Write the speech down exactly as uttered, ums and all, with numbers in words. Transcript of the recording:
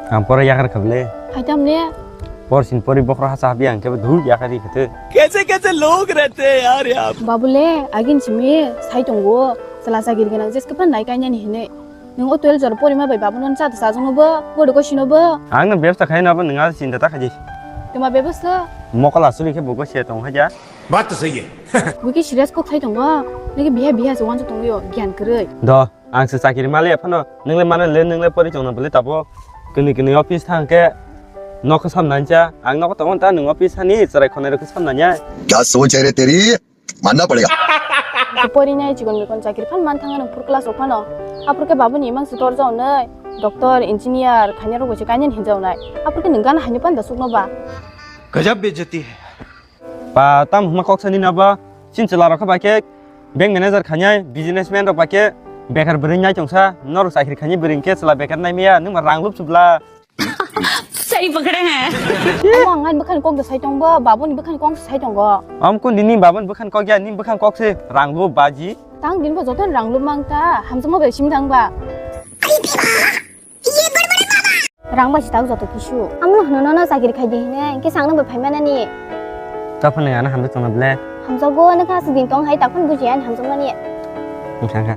Ang pore yakar kha bwle. Hai tam le? Por sin pori bokhro hasa habi ang kebo dhul yakari khate. Kaise kaise log rehte hain yaar yahan? Babu le, agin simi sai tongo. Chwla chagiri gwnang jeske phan nai kainani hinwi. Nwng o twelve jora porima bai babu non cha da chajwngno bo, pori ko sino bo. Ang no bebsa khai no bo nwng a chinta ta khaji. Tuma bebsa? Mokol asuli khe bugo se tong khaja. Baat to sahi hai. Buki serious kok sai tongo. Nigi biha biha se wansa tongyo, gyan kwrwi. Do. Ang se chakiri maliya phano, nwngle mano le, nwngle pori chongna bwle tabo. Kwnwi kwnwi office thang khe nokho sam nanja, ang nokho tongo ta nwng office hani chwrai khonai rokhe sam nanya. क्या सोच है रे तेरी? मानना पड़ेगा। Pori nai chikon mikon chakiri phan man thanga nwng phur class o phano. Aphur khe babuni imang se torjao nai, doctor, engineer, khaina rok bai se kainani hinjao nai. Aphur khe nwng gana haino panda sukno ba. गजब बेइज्जती है। Ba, tam hwnma kok sani na ba? Chin chwla rok khe bai khe bank manager khainai, businessman rok bai khe bekar bwrwi nai tongsa, norok chakri khainai bwrwi khe chwla bekar nai maya, nwng ma rang lup chubla. सही पकड़े हैं। Omo ang ani bwkhani kok da sai tong bo, babuni bwkhani kok sai tongo. Am kun dini babun bwkhan kok ya, ni bwkhan kok se rang lup baji. Tang din bo joto rang lup mang ta, hamjakma bai sim thang ba. Rang bai si tak joto kisu. Amo no hwno nono chakiri khai di hine, hwnkhe chang nang bai phai manani. Taphano ano hamjak tongna ble. Hamjago, nokha aswk din tong hai, taphano buji ani hamjakmani. Wngkha, wngkha.